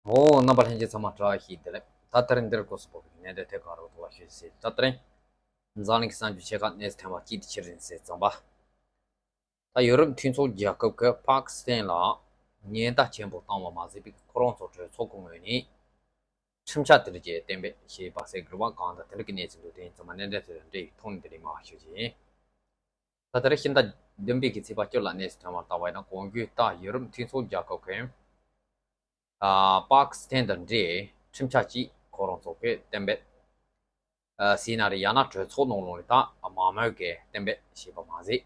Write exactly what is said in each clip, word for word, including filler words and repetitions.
འོ། རྣམ་པ་ལྷན་རྒྱས་ཚང་མ་བཀྲ་ཤིས་བདེ་ལེགས། ད་དེ་རིང་འདིར་སྐོར་སུ་བབས་པའི་གནད་དོན་ཐད་ཀར་རོགས་ཐུག་པ་ཞུ་ཞེས། ད་དེ་རིང་འཛམ་གླིང་གི་གསར་འགྱུར་ཆེ་ཁག་གནས་སུ་ཐོན་པ་གཅིག་དེ་ཕྱིར་ཡིན་ཟེར་ཙམ་པ། ད་ཡུ་རོབ་མཐུན་ཚོགས་རྒྱལ་ཁབ་ཀྱིས་པ་ཀི་སི་ཐན་ལ་ཉེན་བརྡ་ཆེན་པོ་བཏང་བ་མ་ཟད་པའི་ཁོ་རང་ཚོ་གྲོས་ཚོགས་ཀྱི་ངོས་ནས་ཁྲིམས་འཆར་དེ་འདྲ་ཅིག་གཏན་འབེབས་བྱས་པ་ཟེར་གི་རེད་པ། གང་ལྟར་དེ་འདྲ་གི་གནས་ཚུལ་འདུག་དེ་ཡིན་ཙང་མ་གནད་དོན་དེ་དང་འབྲེལ་བའི་ཐོག་ནས་འདི་རིང་མར་ཞུ་རྒྱུ་ཡིན། ད་ལྟ་རེ་ཕྱི་ཟླ་བདུན་པའི་གི་ཚེས་པ་བཅུ་ལ་གནས་སུ་ཐོན་པར་བལྟ་བ་ཡིན་ན། གོང་བརྗོད་ལྟར་ཡུ་རོབ་མཐུན་ཚོགས་རྒྱལ་ཁབ་ཀྱིས་ཨ་པ་ཀི་སི་ཐན་དང་འབྲེལ་ཁྲིམས་འཆར་གཅིག་ཁོ་རང་ཚོ་གིས་གཏན་འབེབས། ཨ་ཟེར་ན་རེད། ཡང་ན་གྲོས་ཚོགས་ནང་ལོགས་ནས་ད་མང་མོས་ཀྱིས་གཏན་འབེབས་བྱས་པ་མ་ཟད།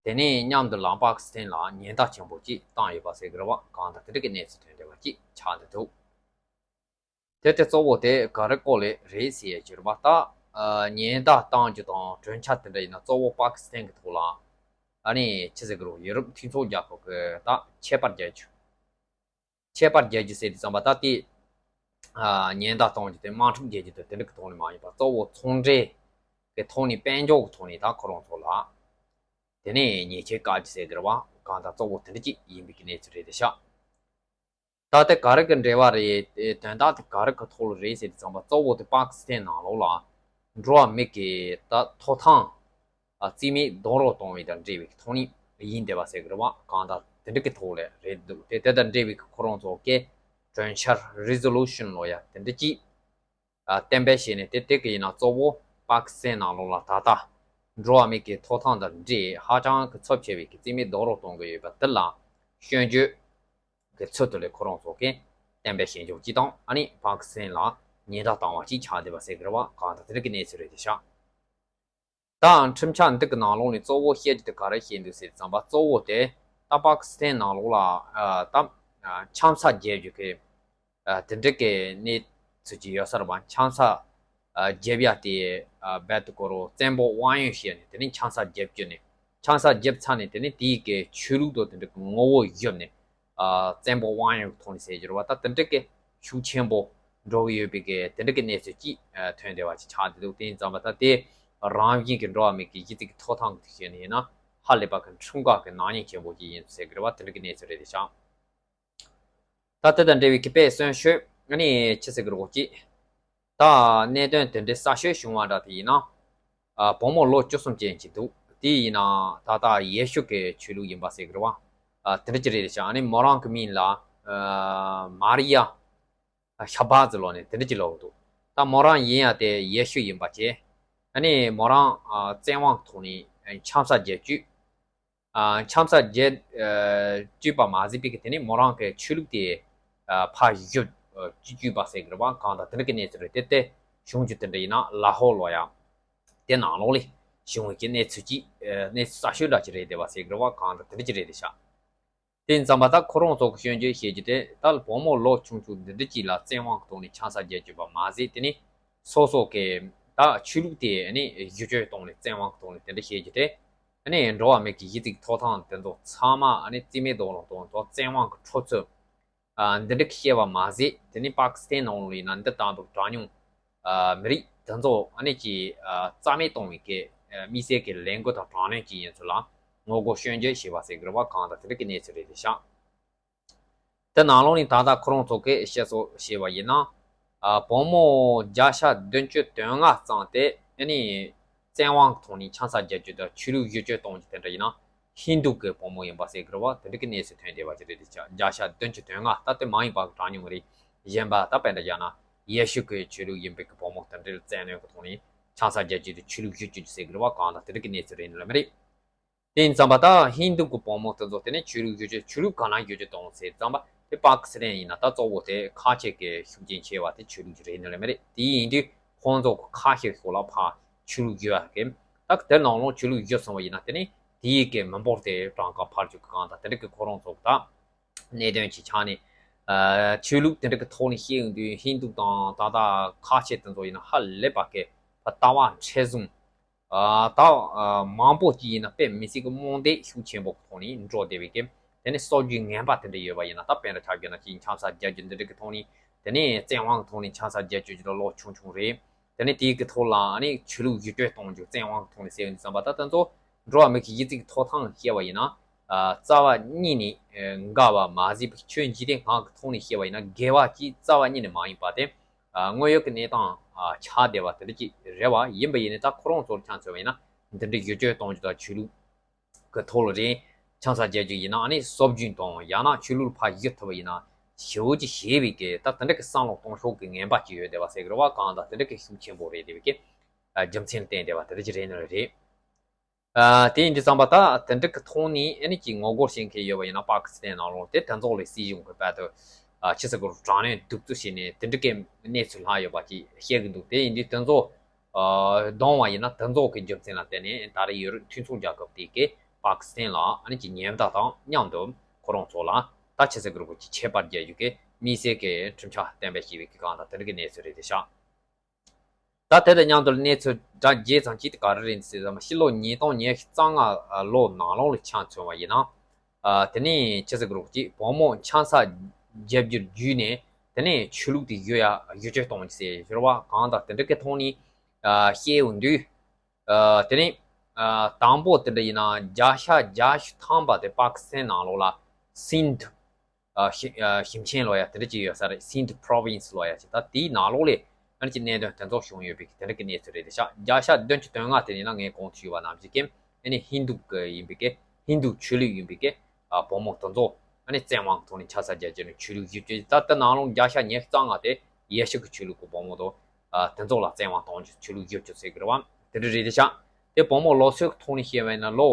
དེ་ནས་མཉམ་དུ་ལ་པ་ཀི་སི་ཐན་ལ་ཉེན་བརྡ་ཆེན་པོ་གཅིག་བཏང་ཡོད་པ་ཟེར་གི་རེད་པ། གང་ལྟར་དེ་འདྲ་གི་གནས་ཚུལ་ཐོན་བསྡད་པ་གཅིག་ཆགས་བསྡད་འདུག་དེ་དེ་གཙོ་བོ་དེ་ག་རེ་སྐོར་ལ་རེད་ཟེར་ཡ་ཅིག་རེད་པ། ད་ཨ་ཉེན་བརྡ་གཏང་རྒྱུ་དང་གྲོས་འཆར་དེ་འདྲ་ཡིན་ན་གཙོ་བོ་པ་ཀི་སི་ཐན་གྱི་ཐོག་ལ། ཨ་ནི་ཆི་ཟེར་གི་རེད། ཡུ་རོབ་མཐུན་ཚོགས་རྒྱལ་ཁབ་ཀྱིས་ད་ཁྱད་པར་རྒྱག་རྒྱུ། ཁྱད་པར་རྒྱག་རྒྱུ་ཟེར་དུས་ཙམ་པ་ད་དེ་ཨ་ཉེན་བརྡ་གཏང་རྒྱུ་དེ་དམག་འཁྲུག་རྒྱག་རྒྱུ་དང་དེ་འདྲ་གི་ཐོག་ནས་མ་ཡིན་པར། གཙོ་བོ་ཚོང་འབྲེལ་གྱི་ཐོག་ནས། དཔལ་འབྱོར་གྱི་ཐོག་ནས་ད་ཁོ་རང་ཚོ་ལ་དེ་ནས་ཉེས་ཆད་བཀག་རྒྱུ་ཟེར་གི་རེད་པ། གང་ལྟར་གཙོ་བོ་དེ་འདྲ་ཅིག་ཡིན་པའི་གི་གནས་ཚུལ་རེད་དེ་ཤག་ད་དེ་ག་རེ་གི་འབྲེལ་བ་རེད། དོན་དག་དེ་ག་རེ་གི་ཐོག་ལ་རེད་ཟེར་དུས་ཙམ་པ། གཙོ་བོ་དེ་པ་ཀི་སི་ཐན་ནང་ལོགས་ལ་འགྲོ་བ་མི་གི་ད་ཐོབ་ཐང་ཨ་རྩིས་མེད་རྡོག་རོལ་གཏོང་བའི་དང་འབྲེལ་བའི་ཐོག་ནས་ཡིན་བསྡད་པ་ཟེར་གི་རེད་པ། གང་ལྟར་དེ་འདྲ་གི་ཐོག་ལ་རེད་འདུག་དེ་དེ་དང་འབྲེལ་བའི་ཁོ་རང་ཚོ་གི་གྲོས་འཆར་རི་ཛོ་ལུ་ཤན་ལབ་ཡ་དེ་འདྲ་ཅིག་ཨ་གཏན་འབེབས་བྱས་ནས། དེ་དེ་གི་ཡིན་ན་གཙོ་བོ་པ་ཀི་སི་ཐན་ནང་ལོགས་ལ་ད་ལྟ་འགྲོ་བ་མི་གི་ཐོབ་ཐང་དང་འབྲེལ་ཧ་ཅང་གི་ཚབས་ཆེ་བའི་གི་རྩིས་མེད་རྡོག་རོལ་གཏོང་གི་ཡོད་པ་དེ་ལ་སྐྱོན་བརྗོད་གི་ཚུལ་དུ་ལས་ཁོ་རང་ཚོ་གིས་གཏན་འབེབས་བྱེད་འཇོག་ཅིག་དང་། ཨ་ནི་པ་ཀི་སི་ཐན་ལ་ཉེན་བརྡ་བཏང་བ་ཅིག་ཆགས་བསྡད་པ་ཟེར་གི་རེད་པ། གང་ལྟར་དེ་འདྲ་གི་གནས་ཚུལ་རེད་དེ་ཤག་ད་ཁྲིམས་འཆར་འདི་གི་ནང་ལོགས་ནས་གཙོ་བོ་བཤད་རྒྱུ་དེ་ག་རེ་བཤད་འདུག་ཟེར་ཙམ་པ། གཙོ་བོ་དེ་ད་པ་ཀི་སི་ཐན་ནང་ལོགས་ལ་ཨ་ད་ཨ་ཆང་ས་རྒྱག་རྒྱུ་གི་ཨ་དེ་འདྲ་གི་གནས་ཚུལ་ཅིག་ཡོད་ས་རེད་པ། ཆང་ས་ཨ་རྒྱབ་ཡ་དེ་ཨ་རྦད་དེ་ཁོ་རང་བཙན་པོ་དབང་ཡོད་བྱས་ནས། དེ་ནས་ཆང་ས་རྒྱབ་བཅུག་ནས། ཆང་ས་རྒྱབ་ཚར་ནས་དེ་ནས་དེའི་གི་ཆོས་ལུགས་དང་དེ་འདྲ་གི་ངོ་བོ་བསྒྱུར་ནས། ཨ་བཙན་པོ་དབང་ཡོད་ཐོག་ནས་ཟེར་རྒྱུ་རེད་པ། ད་དེ་འདྲ་གི་ཤུགས་ཆེན་པོ་འགྲོ་གི་ཡོད་པའི་གི་དེ་འདྲ་གི་གནས་ཚུལ་ཅིག་ཨ་ཐོན་བསྡད་པ་ཅིག་ཆགས་བསྡད་འདུག་དེ་ཡིན་ཙམ་པ་ད་དེ་རང་བཞིན་གྱི་འགྲོ་བ་མི་གི་གཞི་རྩའི་གི་ཐོབ་ཐང་གི་ཐོག་ནས་ཡིན་ན་ཧ་ལས་པ་གི་ཁྲིམས་འགལ་གི་ནག་ཉེས་ཆེན་པོ་ཅིག་ཡིན་ཟེར་གི་རེད་པ། དེ་འདྲ་གི་གནས་ཚུལ་རེད་དེ་ཤག་ད་དེ་དང་འབྲེལ་བའི་གི་དཔེ་གསལ་ཤོས་ཨ་ནི་ཆི་ཟེར་གི་རེད་གོ་ཅིག་ད་གནད་དོན་དེ་འདྲའི་གསལ་ཤོས་བྱུང་བ་འདྲ་དེ་ཡིན་ན། ཨ་བུ་མོ་ལོ་བཅུ་གསུམ་ཅན་ཅིག་འདུག་དེ་ཡིན་ན་ད་ལྟ་ཡེ་ཤུ་གི་ཆོས་ལུགས་ཡིན་པ་ཟེར་གི་རེད་པ། ཨ་དེ་འདྲ་ཅིག་རེད་ཤག་ཨ་ནི་མོ་རང་གི་མིང་ལ་ཨ་མ་རི་ཡ་ཤ་བྷ་ཛི་ལབ་ནས་དེ་འདྲ་ཅིག་ལབ་འདུག་ད་མོ་རང་ཡིན་ཡ་དེ་ཡེ་ཤུ་ཡིན་པ་བྱས། ཨ་ནི་མོ་རང་ཨ་བཙན་དབང་གི་ཐོག་ནས་ཆང་ས་རྒྱག་བཅུག་ཨ་ཆང་ས་རྒྱག་ཨ་བཅུག་པ་མ་ཟད་པའི་གི་དེ་ནས་མོ་རང་གི་ཆོས་ལུགས་དེ་ཨ་ཕར་བཤུབ་ཨ་བཅུག་བཅུག་པ་ཟེར་གི་རེད་པ། གང་ལྟར་དེ་འདྲ་གི་གནས་ཚུལ་རེད། དེ་དེ་བྱུང་རྒྱུ་དེ་འདྲ་ཡིན་ན་ལ་ཧོར་ལབ་ཡ་དེ་ནང་ལོགས་ལ་བྱུང་བའི་གི་གནས་ཚུལ་ཅིག་ཨ་གནས་ཚུལ་གསར་ཤོས་འདྲ་ཅིག་རེད་བསྡད་པ་ཟེར་གི་རེད་པ། གང་ལྟར་དེ་འདྲ་ཅིག་རེད་དེ་ཤག་དེ་ཡིན་ཙམ་པ་ད་ཁོ་རང་ཚོ་གི་སྐྱོན་བརྗོད་བྱེད་རྒྱུ་དེ། ད་བུ་མོ་ལོ་ཆུང་ཆུང་འདི་འདྲ་ཅིག་ལ་བཙན་དབང་གི་ཐོག་ནས་ཆང་ས་རྒྱག་བཅུག་པ་མ་ཟད། དེ་ནས་སོ་སོ་གི་ད་ཆོས་ལུགས་དེ་ནི་བསྒྱུར་བཅོས་གཏོང་ནས་བཙན་དབང་གི་ཐོག་ནས་དེ་འདྲ་བྱེད་རྒྱུ་དེ། ཨ་ནི་འགྲོ་བ་མི་གི་གཞི་རྩའི་ཐོབ་ཐང་དེ་ཚོ་ཚང་མ་ཨ་ནི་རྩིས་མེད་རྡོག་རོལ་གཏོང་ཐོག་བཙན་དབང་གི་འཕྲོག་རྩོད་ཨ་འདི་འདྲ་བཤད་པ་མ་ཟད། དེ་ནས་པ་ཀི་སི་ཐན་ནང་ལ་ཡིན་ན་འདི་ལྟ་བུ་གྲངས་ཉུང་ཨ་མི་རིགས་དེ་ཚོ་ཨ་ནི་ཀྱི་ཨ་རྩ་མེད་གཏོང་བའི་གི་ཨ་དམིགས་བསལ་གྱི་ལས་འགུལ་དང་དྲག་གནོན་ཅིག་ཡིན་ཚུལ་ལ་ངོ་རྒོལ་སྐྱོན་བརྗོད་བྱས་པ་ཟེར་གི་རེད་པ། གང་ལྟར་དེ་འདྲ་གི་གནས་ཚུལ་རེད་དེ་ཤག་དེ་ནང་ལོགས་ནས་ད་ལྟ་ཁོ་རང་ཚོ་གིས་བཤད་སྲོལ་བྱས་པ་ཡིན་ན། ཨ་བུ་མོ་བརྒྱ་ཆ་བདུན་ཅུ་དོན་ལྔ་ཙམ་དེ་ཨ་ནི་བཙན་དབང་གི་ཐོག་ནས་ཆང་ས་རྒྱག་རྒྱུ་དང་ཆོས་ལུགས་བསྒྱུར་བཅོས་གཏོང་རྒྱུ་དེ་འདྲ་ཡིན་ན། ཧིན་དུ་གི་བུ་མོ་ཡིན་པ་ཟེར་གི་རེད་པ། དེ་འདྲ་གི་གནས་ཚུལ་ཐོན་བསྡད་པ་ཅིག་རེད་དེ་ཤག་བརྒྱ་ཆ་བདུན་ཅུ་དོན་ལྔ། ད་དེ་མང་ཡིན་པ་གྲངས་ཉུང་རེད། གཞན་པ་ད་དཔེ་འདྲ་བཞག་ན་ཡེ་ཤུ་གི་ཆོས་ལུགས་ཡིན་པའི་གི་བུ་མོ་དེ་འདྲ་ལ་བཙན་གནོན་གི་ཐོག་ནས་ཆང་ས་རྒྱག་རྒྱུ་དེ་ཆོས་ལུགས་བསྒྱུར་བཅོས་རྒྱུ་ཟེར་གི་རེད་པ། གང་ལྟར་དེ་འདྲ་གི་གནས་ཚུལ་རེད་ནི་ལ་མི་རེད། དེ་ཡིན་ཙམ་པ་ད་ཧིན་དུ་གི་བུ་མོ་དེ་ཚོ་དེ་ནས་ཆོས་ལུགས་བསྒྱུར་བཅོས། ཆོས་ལུགས་གང་ན་བསྒྱུར་བཅོས་གཏོང་ཟེར་ཙམ་པ་དེ་པ་ཀི་སི་ཐན་ཡིན་ན་ད་གཙོ་བོ་དེ་ཁ་ཆེ་གི་ཤུགས་རྐྱེན་ཆེ་བ་དེ་ཆོས་ལུགས་རེད་ནི་ལ་མི་རེད། དེ་ཡིན་དུས་ཁོང་ཚོ་གི་ཁ་ཤས་ཤིག་ལ་ཕར་ཆོས་ལུགས་བསྒྱུར་བ་གི། ད་དེ་ནང་ལོགས་ཆོས་ལུགས་བསྒྱུར་སོང་བ་ཡིན་ན་དེ་ནས་དེའི་གི་མི་འབོར་དེ་གྲངས་ཀ་འཕར་བཅུག་གི། གང་ལྟར་དེ་འདྲ་གི་ཁོ་རང་ཚོ་གི་ད་གནད་དོན་ཅིག་ཆགས་ནས། ཨ་ཆོས་ལུགས་དེ་འདྲ་གི་ཐོག་ནས་བཤད་ཡོང་དུས་ཧིན་དུ་དང་ད་ལྟ་ཁ་ཆེ་དེ་ཚོ་ཡིན་ན་ཧ་ལས་པ་གི་ཕར་ལྟ་བ་མཁྲེགས་བཟུང་། ཨ་ད་ཨ་མང་པོ་ཅིག་ཡིན་ན་དཔེ་མི་སྲིད་ཀྱི་རྨོངས་དད་ཤུགས་ཆེན་པོ་གི་ཐོག་ནས་འགྲོ་བསྡད་པའི་གི། དེ་ནས་སྲོལ་རྒྱུན་ངན་པ་དེ་འདྲ་ཡོད་པ་ཡིན་ན། ད་དཔེ་འདྲ་ཆ་བཞག་ན་ཅིག་ཆང་ས་རྒྱག་རྒྱུ་འདི་འདྲ་གི་ཐོག་ནས། དེ་ནས་བཙན་དབང་གི་ཐོག་ནས་ཆང་ས་རྒྱག་རྒྱུ་ཅིག་ལ་ལོ་ཆུང་ཆུང་རེད། དེ་ནས་དེའི་གི་ཐོག་ལ་ཨ་ནི་ཆོས་ལུགས་བསྒྱུར་བཅོས་གཏོང་རྒྱུ། བཙན་དབང་གི་ཐོག་ནས་ཟེར་ཡོང་དུས་ཙམ་པ་ད་དེ་ཚོ་འགྲོ་བ་མི་གི་གཞི་རྩའི་ཐོབ་ཐང་བཤད་པ་ཡིན་ན། རྩ་བ་ཉིད་ནས་འགལ་བ་མ་ཟད་པའི་ཆོས་འཇིག་རྟེན་གང་གི་ཐོག་ནས་བཤད་པ་ཡིན་ན་འགལ་བ་གཅིག་རྩ་བ་ཉིད་ནས་མ་ཡིན་པ་དེ། དངོས་ཡོད་ཀྱི་གནས་སྟངས་ཆགས་བསྡད་པ་དེ་འདྲ་ཅིག་རེད་བ། ཡིན་པ་ཡིན་ནའི་ད་ཁོ་རང་ཚོར་ཆ་མཚོན་པ་ཡིན་ན་འདི་འདྲའི་བསྒྱུར་བཅོས་གཏོང་རྒྱུ་དང་ཆོས་ལུགས་ཀྱི་ཐོག་ལ་རེད། ཆང་ས་རྒྱག་རྒྱུ་ཡིན་ན་ཨ་ནི་སྲོལ་རྒྱུན་དང་ཡང་ན་ཆོས་ལུགས་ཕར་བསྒྱུར་ཐུབ་པ་ཡིན་ན་ཞེ་པོ་ཅིག་ཞེ་བའི་གི་ད་དེ་འདྲ་གི་བསམ་བློ་གཏོང་ཕྱོགས་ཀྱི་ངན་པ་ཅིག་ཡོད་བསྡད་པ་ཟེར་གི་རེད་བ། གང་ལྟར་དེ་འདྲ་གི་ཤུགས་ཆེན་པོ་རེད་བསྡད་པའི་གི་རྒྱུ་མཚན་བསྟན་བསྡད་པ་དེ་འདྲ་ཅིག་རེད་ནི་རེད། དེ་ཡིན་དུས་ཙམ་པ་ད་དེ་འདྲ་གི་ཐོག་ནས་ཨ་ནི་ཅིག་ངོ་རྒོལ་བྱེད་མཁན་ཡོད་པ་ཡིན་ན་པ་ཀི་སི་ཐན་ནང་ལོགས་དེ་དེ་ཚོ་ལ་སྲིད་གཞུང་གི་བར་དུ་ཕྱི་སྲིད་གུ་རུ་དྲག་གནོན་གདུག་རྩུབ་བྱས་ནས་དེ་འདྲ་གི་གནས་ཚུལ་ལྷག་ཡོད་པ་ཅིག་བཤད་གི་འདུག་དེ་ཡིན་དུས་དེ་ཚོ་གདོང་བ་ཡིན་ན་དེ་ཚོ་གི་རྒྱུ་མཚན་ལ་བརྟེན་ནས་ད་རེས་ཡུ་རོབ་མཐུན་ཚོགས་རྒྱལ་ཁབ་དེ་གིས་པ་ཀི་སི་ཐན་ལ་ཨ་ནི་ཅིག་ཉེན་བརྡ་དང་མཉམ་དུ་ཁོ་རང་ཚོ་ལ་ད་ཕྱི་སྲིད་གུ་རུ་ཅིག་ཁྱད་པར་རྒྱག་རྒྱུ་གི་དམིགས་བསལ་གི་ཁྲིམས་འཆར་གཏན་འབེབས་བྱས་པའི་གི་གང་དང་དེ་འདྲ་གི་གནས་ཚུལ་རེད་དེ་ཤག་ད་དེ་དང་མཉམ་དུ་གནས་ཚུལ་སྒྲ་བརྗེད་ཙམ་ཅིག་དེ་ག་རེ་རེད་ཟེར་ཙམ་ཕྱི་ལོ་ཉིས་སྟོང་ཉི་ཤུ་རྩ་ལྔ་ལོ་ནང་ལོགས་ལ་ཆ་མཚོན་པ་ཡིན་ན། དེ་ནས་ཕྱི་སྲིད་གུ་རུ་ཅིག་བུ་མོ་ཆང་ས་རྒྱག་རྒྱུར་བརྒྱུད་ནས་དེ་ནས་ཆོས་ལུགས་དེ་བསྒྱུར་ཡ་བསྒྱུར་བཅོས་གཏོང་རྒྱུ་ཟེར་ཞོར་བ་གང་དང་དེ་འདྲ་གི་ཐོག་ནས་བཤད་ཡོང་དུས། དེ་ནས་དང་པོ་དེ་འདྲ་ཡིན་ན་བརྒྱ་ཆ་བརྒྱད་ཅུ་ཐམ་པ་དེ་པ་ཀི་སི་ཐན་ནང་ལོགས་ལ་སིན་དྷུ། ཞིང་ཞིང་ཆེན་ལོ་ཡ་དེ་འདྲ་ཅིག་ཡོད་ས་རེད། སིན་དྷུ་པྲོ་ཝིན་སི་ལོ་ཡ་ཅིག་ད་དེའི་ནང་ལོགས་ལས་ཨ་ནི་ཅིག་གནད་དོན་དེ་ཚོ་བྱུང་ཡོད་པའི་དེ་འདྲ་གི་གནས་ཚུལ་རེད་དེ་ཤག་བརྒྱ་ཆ་བདུན་ཅུ་དོན་ལྔ་དེ་ཡིན་ན་ངས་གོང་དུ་ཞུས་པ་ནང་བཞིན་གྱི་ཨ་ནི་ཧིན་དུ་གི་ཡིན་པའི་གི་ཧིན་དུ་ཆོས་ལུགས་ཡིན་པའི་གི་བུ་མོ་དེ་ཚོ་ཨ་ནི་བཙན་དབང་གི་ཐོག་ནས་ཆང་ས་རྒྱག་རྒྱུ་ནི་ཆོས་ལུགས་བསྒྱུར་བཅོས་ད་ལྟ་ནང་ལོགས་བརྒྱ་ཆ་ཉི་ཤུ་རྩ་ལྔ་དེ་ཡེ་ཤུ་གི་ཆོས་ལུགས་གི་བུ་མོ་དང་དེ་ཚོ་ལ་བཙན་དབང་གཏོང་རྒྱུ་ཆོས་ལུགས་བསྒྱུར་བཅོས་ཟེར་གི་རེད་བ། དེ་འདྲ་རེད་དེ་ཤག་དེ་བུ་མོ་ལོ་ཚོད་ཐོག་ནས་བཤད་པ་ཡིན་ན་ལོ།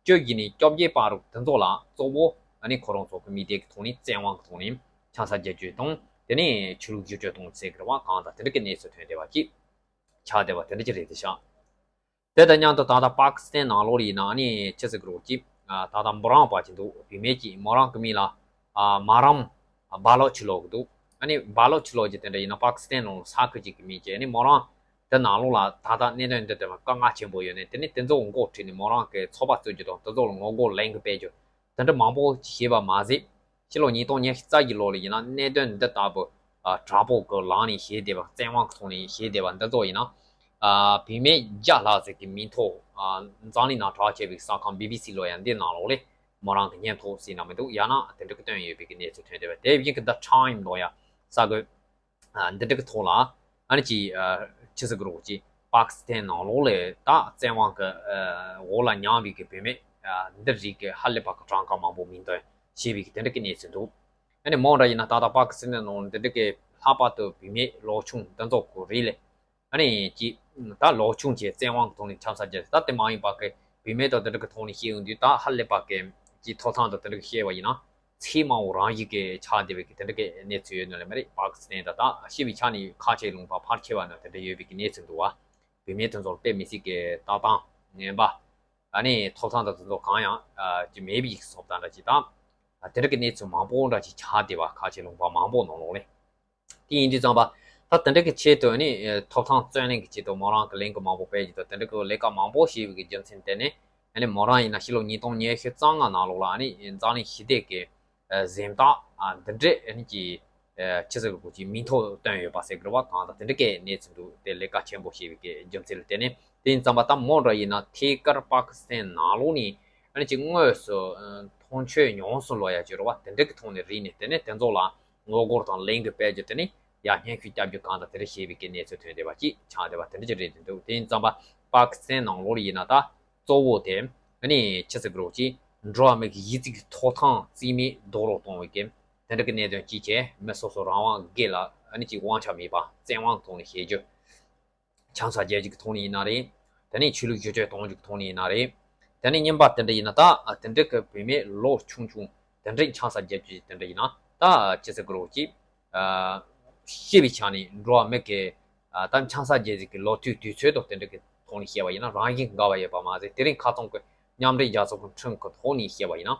བཅོ་བརྒྱད་ནས་བཅོ་བརྒྱད་བར་དུ་དེ་ཚོ་ལ་གཙོ་བོ་ཨ་ནི་ཁོ་རང་ཚོ་གི་མི་སྡེ་གི་ཐོག་ནས་བཙན་དབང་གི་ཐོག་ནས་ཆང་ས་རྒྱག་རྒྱུ་དང་དེ་ནས་ཆོས་ལུགས་བསྒྱུར་བཅོས་གཏོང་ཟེར་གི་རེད་བ། གང་དང་དེ་འདྲ་གི་གནས་ཚུལ་ཐོན་བསྡད་པ་ཅིག་ཆགས་བསྡད་པ་དེ་འདྲ་ཅིག་རེད་དེ་ཤག་དེ་དང་མཉམ་དུ་ད་ལྟ་པ་ཀི་སི་ཐན་ནང་ལོགས་ལ་ཡིན་ན་ཨ་ནི་ཆི་ཟེར་གི་རེད་ཅིག་ད་ལྟ་མོ་རང་པ་ཅིག་འདུག་བུད་མེད་ཅིག་མོ་རང་གི་མིང་ལ་མ་རམ་བྷ་ལོ་ཆི་ལོ་གི་འདུག་ཨ་ནི་བྷ་ལོ་ཆི་ལོ་ཅིག་དེ་འདྲ་ཡིན་ན་པ་ཀི་སི་ཐན་ནང་ལ་ས་ཁུལ་ཅིག་གི་མིང་ཅིག་ཨ་ནི་མོ་རང་དེ་ནང་ལོགས་ལ་ད་ལྟ་གནད་དོན་འདི་དེ་མ་དཀའ་ངལ་ཆེན་པོ་ཡོད་ནས་དེ་ནི་དེ་ཚོ་འགོ་ཁྲིད་ནས་མོ་རང་གི་ཚོགས་པ་བཙུགས་རྒྱུ་དང་དེ་ཚོ་ལ་ངོ་རྒོལ་ལན་གི་སྤེལ་རྒྱུ་དེ་འདྲ་མང་པོ་ཞིག་བྱས་པ་མ་ཟད། ཕྱི་ལོ་ཉིས་སྟོང་ཉི་ཤུ་རྩ་བརྒྱད་ལོ་ལ་ཡིན་ན་གནད་དོན་འདི་ལྟ་བུ་དྲག་པོ་གི་ལངས་ནས་བྱས་བསྡད་པ་བཙན་དབང་གི་ཐོག་ནས་བྱས་བསྡད་པ་འདི་ཚོ་ཡིན་ན། བུད་མེད་བརྒྱ་ལྷག་ཙམ་གྱི་མིང་ཐོ་འཛམ་གླིང་ནང་གྲགས་ཆེ་བའི་གསར་ཁང་བི་བི་སི་ལོ་ཡ་འདི་ནང་ལོགས་ལས་མོ་རང་གི་སྙན་ཐོ་ཟིན་ན་མི་འདུག་ཡང་ན་དེ་འདྲ་གི་བཏོན་ཡོད་པའི་གི་གནས་ཚུལ་ཐོན་བསྡད་པ་དེ་བཞིན་གི་The Time ལོ་ཡ་གསར་འགོད། འདི་འདྲ་གི་ཐོག་ལ་ཨ་ནི་ཅིག་ཆི་ཟེར་གི་རེད་ཅིག་པ་ཀི་སི་ཐན་ནང་ལོགས་ལ་ད་བཙན་དབང་གི་འོག་ལ་མྱངས་པའི་གི་བུད་མེད་འདི་རིགས་ཀྱི་ཧ་ལས་པ་གི་གྲངས་ཀ་མང་པོ་མིང་འདོན་བྱས་པའི་གི་དེ་འདྲ་གི་གནས་ཚུལ་འདུག་ཨ་ནི་མོ་འདྲ་ཡིན་ན་ད་ལྟ་པ་ཀི་སི་ཐན་ནང་འདི་འདྲ་གི་ལྷག་པར་དུ་བུད་མེད་ལོ་ཆུང་འདི་ཚོ་གི་རིགས་ལ་ཨ་ནི་ཅིག་ད་ལོ་ཆུང་ཆེ་བཙན་དབང་གི་ཐོག་ནས་ཆང་ས་རྒྱག་ད་དེ་མ་ཡིན་པ་གི་བུད་མེད་དང་འདི་འདྲ་གི་ཐོག་ནས་བཤད་ཡོང་དུས་ད་ཧ་ལས་པ་གི་ཅིག་ཐོབ་ཐང་དང་དེ་འདྲ་གི་བཤད་པ་ཡིན་ན། ཚད་མང་བོ་རང་བཞིན་གྱི་ཆགས་བསྡད་པའི་གི་དེ་འདྲ་གི་གནས་ཚུལ་ཡོད་ནོ་ལས་མ་རེད། པ་ཀི་སི་ཐན་ད་ལྟ་ཤི་བའི་ཆ་ནས་ཁ་ཆེ་ལུང་པ་ཕར་ཁྱེར་བ་ནོ་དེ་འདྲ་ཡོད་པའི་གི་གནས་ཚུལ་འདུག་བ། བུད་མེད་དེ་ཚོར་དཔེ་མི་སྲིད་ཀྱི་ལྟ་སྟངས་ངན་པ། ཨ་ནི་ཐོབ་ཐང་དང་དེ་ཚོ་གང་ཡང་ཅི་མེད་པའི་ཡིག་སོབ་དང་འདྲ་ཅིག་དང་། དེ་འདྲ་གི་གནས་ཚུལ་མང་པོ་འདྲ་ཅིག་ཆགས་བསྡད་པ་ཁ་ཆེ་ལུང་པ་མང་པོ་ནང་ལོགས་ལས། དེ་ཡིན་དུས་ཙམ་པ། ད་དེ་འདྲ་གི་ཆེད་དུ་ནི་ཐོབ་ཐང་རྩོད་ལེན་གྱི་ཆེད་དུ་མོ་རང་གི་ལས་འགུལ་མང་པོ་སྤེལ་རྒྱུ་དང་དེ་འདྲ་གི་ལས་ཀ་མང་པོ་བྱས་པའི་གི་རྒྱུ་མཚན་དེ་ནི་ཨ་ནི་མོ་རང་ཡིན་ན་ཕྱི་ལོ་ཉིས་སྟོང་ཉི་ཤུ་རྩ་ལྔ་ནང་ལོགས་ལ་ཨ་ནི་འཛམ་གླིང་ཞི་བདེ་གི་གཟེངས་རྟགས་འདི་འདྲས་ཨ་ནི་ཀྱི་ཆི་ཟེར་གི་ཅིག་མིང་ཐོ་བཏོན་ཡོད་པ་ཟེར་གི་རེད་བ། གང་ལྟར་དེ་འདྲ་གི་གནས་ཚུལ་འདུག་དེ་ལས་ཀ་ཆེན་པོ་བྱས་པའི་གི་རྒྱུ་མཚན་ལ་བརྟེན་ནས་དེ་ཡིན་ཙམ་པ་ད་མོ་འདྲ་ཡིན་ན་ཐད་ཀར་པ་ཀི་སི་ཐན་ནང་ལོགས་ནས་ཨ་ནི་ཀྱི་དངོས་སུ་མཐོང་ཆོས་མྱོང་སོང་ལོ་ཡ་ཅིག་རེད་བ། དེ་འདྲ་གི་ཐོག་ནས་རིག་ནས་དེ་ནས་དེ་ཚོ་ལ། ངོ་རྒོལ་དང་ལས་འགུལ་སྤེལ་རྒྱུ་དེ་ནི་ཡང་སྙན་ཞུ་བསྐྱབ་རྒྱུ་གང་དང་དེ་འདྲ་བྱས་པའི་གི་གནས་ཚུལ་ཐོན་བསྡད་པ་ཅིག་ཆགས་བསྡད་པ་དེ་འདྲ་ཅིག་རེད་འདུག་དེ་ཡིན་ཙམ་པ་པ་ཀི་སི་ཐན་ནང་ལོགས་ལ་ཡིན་ན་ད་གཙོ་བོ་དེ་ཨ་ནི་ཆི་ཟེར་གི་རེད་ཅིག་འགྲོ་བ་མི་གི་ཡིག་རྩིས་ཀྱི་ཐོབ་ཐང་རྩིས་མེད་རྡོག་རོལ་གཏོང་བའི་གི་དེ་འདྲ་གི་གནད་དོན་ཅིག་བྱས་མི་སོ་སོ་རང་དབང་སྒེར་ལ་ཨ་ནི་ཅིག་དབང་ཆ་མེད་པ་བཙན་དབང་ཐོག་ནས་བྱེད་རྒྱུ། ཆང་ས་རྒྱག་རྒྱུ་གི་ཐོག་ནས་ཡིན་ན་རེད། དེ་ནས་ཆོས་ལུགས་བསྒྱུར་བཅོས་གཏོང་རྒྱུ་གི་ཐོག་ནས་ཡིན་ན་རེད། དེ་ནས་རྙིང་པ་དེ་འདྲ་ཡིན་ན་ད་དེ་འདྲ་གི་བུད་མེད་ལོ་ཆུང་ཆུང་དེ་འདྲ་ཆང་ས་རྒྱག་རྒྱུ་དེ་འདྲ་ཡིན་ན་ད་ཅི་ཟེར་གི་རེད་ཅིག་ཤི་བའི་ཆ་ནས་འགྲོ་བ་མི་གི་ད་ཆང་ས་རྒྱག་རྒྱུ་གི་ལོ་དུས་དུས་ཚོད་དང་དེ་འདྲ་གི་ཐོག་ནས་བཤད་པ་ཡིན་ན་རང་བཞིན་འགལ་བ་ཡོད་པ་མ་ཟད་དེ་རིང་ཁ་སང་གི་མཉམ་འབྲེལ་རྒྱལ་ཚོགས་ཀྱི་ཁྲིམས་ཀྱི་ཐོག་ནས་བཤད་པ་ཡིན་ན།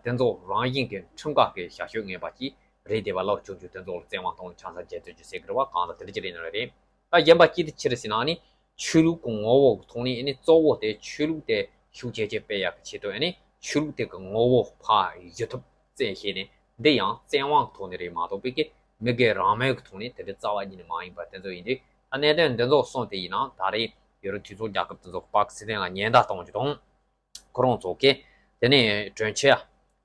དེ་ཚོ་རང་བཞིན་གྱི་ཁྲིམས་ཁང་གི་བྱ་སྤྱོད་ངན་པ་ཅིག་རེད་དེ་བ་ལོ་ཆུང་ཆུང་དེ་ཚོ་ལ་བཙན་དབང་གཏོང་ལ་ཆང་ས་རྒྱག་རྒྱུ་ཟེར་གི་རེད་བ། གང་ལ་དེ་འདྲ་ཅིག་རེད་ན་རེད། ད་གཞན་པ་ཅི་དེ་ཕྱིར་ཟེར་ན་ནི་ཆོས་ལུགས་ཀྱི་ངོ་བོ་གི་ཐོག་ནས་ཨ་ནི་གཙོ་བོ་དེ་ཆོས་ལུགས་དེ་ཤུགས་ཆེ་ཆེ་སྤེལ་ཡག་གི་ཆེད་དུ་ཨ་ནི་ཆོས་ལུགས་དེ་གི་ངོ་བོ་ཕར་བསྒྱུར་ཐུབ་བཙན་བྱས་ནས་འདི་ཡང་བཙན་དབང་གི་ཐོག་ནས་རེད་མ་གཏོགས་པའི་གི་མི་སྒེར་རང་མོས་ཀྱི་ཐོག་ནས་དེ་འདྲ་རྩ་བ་ཉིད་ནས་མ་ཡིན་པ་དེ་ཚོ་ཡིན་དུས་ད་གནད་དོན་འདི་ཚོ་གསུངས་ཏེ་ཡིན་ན་ད་རེས་ཡུ་རོབ་གྲོས་ཚོགས་རྒྱལ་ཁབ་དེ་ཚོ་པ་ཀི་སི་ཐན་ལ་ཉེན་བརྡ་གཏོང་རྒྱུ་དང་། ཁོ་རང་ཚོ་གིས་ དེ་ནས་གྲོན་ཆེ་ཡ་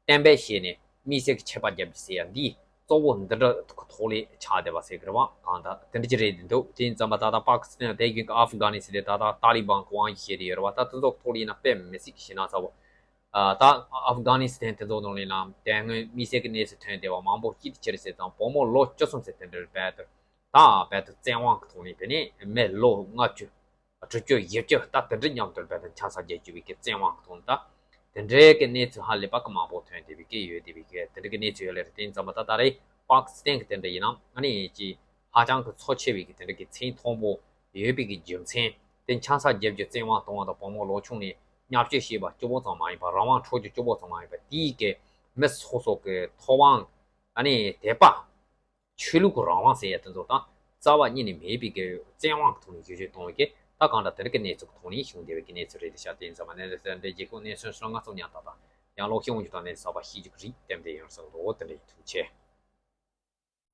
གཏན་འབེབས་བྱས་ནས་དམིགས་བསལ་གྱི་ཆད་པ་བརྒྱབ་ཀྱི་ཟེར་ཡ་འདི་གཙོ་བོ་འདི་འདྲ་ཐོག་ལས་ཆགས་བསྡད་པ་ཟེར་གི་རེད་བ། གང་ལྟར་དེ་འདྲ་ཅིག་རེད་འདུག་དེ་ཡིན་ཙང་མ་ད་ལྟ་པ་ཀི་སི་ཐན་དེ་གི་ཨབ་གྷ་ནི་སི་ཐན་ད་ལྟ་ཏཱ་ལི་བན་གི་དབང་གིས་བྱས་ཏེ་ཡོད་རེད་བ། ད་དེ་ཚོ་ཐོག་ལས་ཡིན་ན་དཔེ་མི་སྲིད་ཀྱི་ཞེད་སྣང་ཚ་བོ། ཨ། ད་ཨབ་གྷ་ནི་སི་ཐན་དེ་ཚོ་ནང་ལ་ཡིན་ན་དེ་སྔོན་དམིགས་བསལ་གྱི་གནས་ཚུལ་ཐོན་བསྡད་པ་མང་པོ་ཅི་ལྟར་ཕྱིར་ཟེར་ཙང་བུ་མོ་ལོ་བཅུ་གསུམ་ཟེར་དེ་འདྲར་བལ་དུ་ད་བལ་དུ་བཙན་དབང་གི་ཐོག་ནས་བལ་ནས་མི་ལོ་ལྔ་བཅུ། དྲུག་ཅུ་བཞི་བཅུ་ད་དེ་འདྲའི་མཉམ་དུ་བལ་དུ་འཆམ་ས་རྒྱག་རྒྱུ་བའི་གི་བཙན་དབང་གི་ཐོག་ནས་ད། དེ་འདྲའི་གི་གནས་ཚུལ་ཧ་ལས་པ་གི་མང་པོ་ཐོན་བསྡད་པའི་གི་ཡོད་བསྡད་པའི་གི་དེ་འདྲའི་གི་གནས་ཚུལ་ཡོད་ལེ་རེད། དེ་ཡིན་ཙང་མ་ད་ད་རེས་པ་ཀི་སི་ཐན་གི་དེ་འདྲ་ཡིན་ན་ཨ་ནི་ཅི་ཧ་ཅང་གི་འཚོ་ཆེ་བའི་གི་དེ་འདྲ་གི་མཚན་མཐོན་པོ་ཡོད་པའི་གི་རྒྱུ་མཚན་དེ་འཆམ་ས་རྒྱག་རྒྱུ་བཙན་དབང་གཏོང་བ་དང་བུ་མོ་ལོ་ཆུང་ནས་བརྙས་བཅོས་བྱས་པ་གཅིག་པོ་ཙམ་མ་ཡིན་པར་རང་དབང་འཕྲོག་རྒྱུ་གཅིག་པོ་ཙམ་མ་ཡིན་པར་དེའི་གི་མི་སོ་སོ་གི་ཐོབ་དབང་ཨ་ནི་དད་པ། ཆོས་ལུགས་ཀྱི་རང་དབང་ཟེར་ཡ་དེ་ཚོ་དང་རྩ་བ་ཉིད་ནས་མེད་པའི་གི་བཙན་དབང་གི་ཐོག་ནས་བྱེད་སྤྱོད་གཏོང་བའི་གི་ད་གང་འདྲ་དེ་འདྲ་གི་གནས་ཚུལ་གི་ཐོག་ནས་བྱུང་བསྡད་པའི་གི་གནས་ཚུལ་རེད་དེ་ཤག་དེ་ཡིན་ཙང་མ་ནས་དེ་འདྲའི་རྗེས་ཁོངས་གནས་ཚུལ་སོགས་ང་ཚོ་ཉན་ད་དང་ཡང་ཀློག་ཤེས་འོང་རྒྱུ་དང་གནས་ཚུལ་གསར་པ་ཤེས་རྒྱུ་གི་རིགས་ཏན་ཏན་ཡོང་སོང་འདུག་དེ་འདྲའི་ཐུགས་རྗེ་ཆེ།